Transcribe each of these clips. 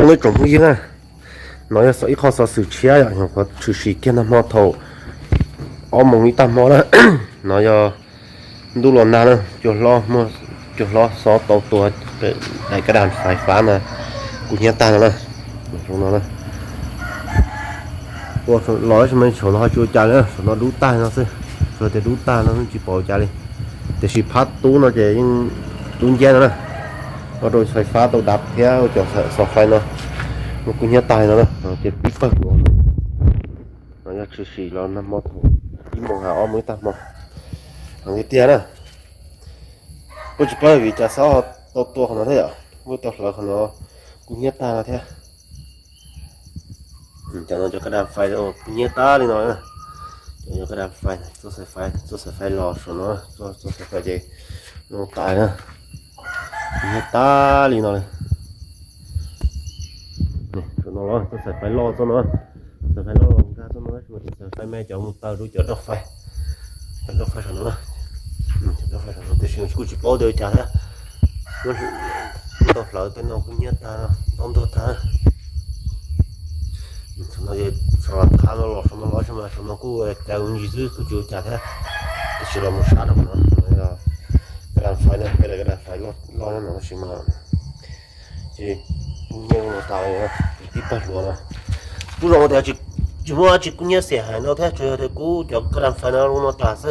Neb tsoom phooj ywg na, no yog ib qho xov xwm tshiab yom, nyuam qhuav tshwm sim kiag nag hmo thaum ob moos ib tag hmo na. No yog ntuj los nag na, cua hlob muaj, cua hlob xob tau tua daim kab das fais fab na, kub hnyiab tag no na. Los tab sis mas saum no ho tsis ua cas li, saum no dub tag no xwb, tsuas tias dub tag no tsis pom ua cas li. Tiam sis phab tub no ces yeej dub nciab no na, ua rau fais fab tau dav thiab ua cov xov fais no muaj kub hnyiab tag li no na, ces pib pawg hluav no. No yog tshwm sim los nag hmo thaum ib moos hab ob moos ib tag hmo heev tiag tiag na. Kuj tsis paub vim cas xob tau tua qhov no thiab yom, muaj tau hlawv qhov no kub hnyiab tag no thiab. Cov no cov kab das fais kub hnyiab tag li no. Cov yog kab das fais, txoj xais fais, txoj xais fais los saum no, txoj xais fais ces no tas na, kub hnyiab tag li no li. Saum no los txoj xais fais loj txoj no, xais fais loj los nkag txoj no, tab sis mas tus xais fais me cov mus taw rau cov roj fais, cov roj fais saum no, cov roj fais saum no tiam sis kuj tsis paub tias ua cas thiab. Tau hlawv tej no kub hnyiab tag, ntaub ntuag tag. Saum no ces saum qha no los saum no los tab sis mas saum no kuj cas ua ntsis xwb kuj tsis ua cas thiab. Tiam sis los mus sab rau no, kab das fais no, peb daim kab das fais loj nyob no tab sis mas ces kub hnyiab no tas li, tib pawg hluav no. Kuj zoo tias tsis muaj dab tsi kub hnyiab xiam heev no thiab, tsuas yog tias kub cov kab das fais no zoo no tas xwb.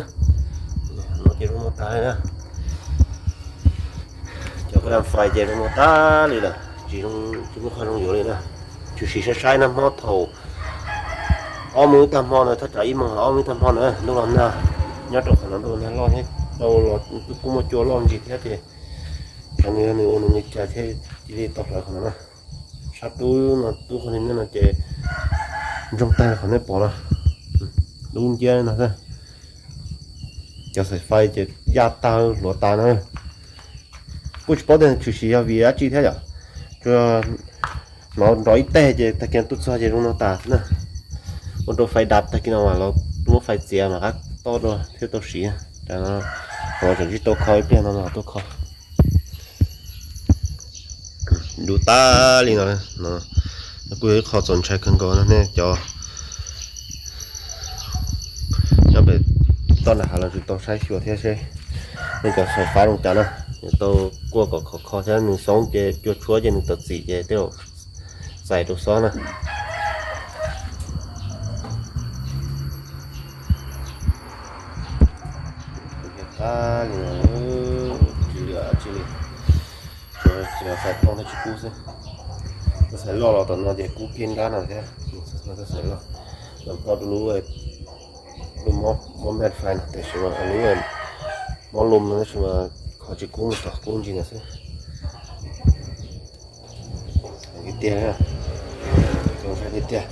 No ces zoo no tas li na. Cov kab das fais ces zoo no tas li lawm, tsis, tsis muaj qhov zoo yuav li na. Tshwm sim saib saib nag hmo thaum ob moos ib tag hmo na, thaj tsam ib moos los ob moos ib tag hmo na, ntuj los nag, nyob rau qhov no ntuj los nag loj thiab, tau los kuj muaj cua loj ntsis thiab ces cov nws nws ua nws li cas thiab cia li tau hlawv qhov no na. Sab tub no, tub qhov niag no ces ntsoog tag qhov nej pom no, dub nciab no xwb. Cov xais fais ces yaj tag hluav tas na. Kuj tsis paub tias tshwm sim yog vim dab tsi thiab yom. Tsuas hnov nrov ib teg ces tag kis tuaj txog ces zoo no tas xwb na. Ua rau fais dav tag kis no mas los muab fais txiav mas qab toj dua thiab tau siv. Tam no tseem tsis tau kho, ib pliag no mas tuaj kho. Dub tas li no, no kuj yog ib qho txaus ntshai kawg nkaus no nej cov nyob pem toj nram hav los tsum tau saib xyuas thiab seb nej cov xais fais zoo cas na. Tau kuaj kom khov kho thiab, nws xoob ces cua tshuab ces nws tawm txim ces tej zaum txais rau xob na. Tsis lwm dab tsi li, tsuas xais tooj thiab tsis kub xwb. Tuaj xais loj los tom no ces kub kiag nrab no thiab. Tuaj xais loj, los tau rau lub, lub mob, mob npej fais no tiam sis mas lub mob lum no tab sis mas qhov tsis kub mus tom kub ntsis no xwb. Tiag tiag, zoo saib tiag tiag.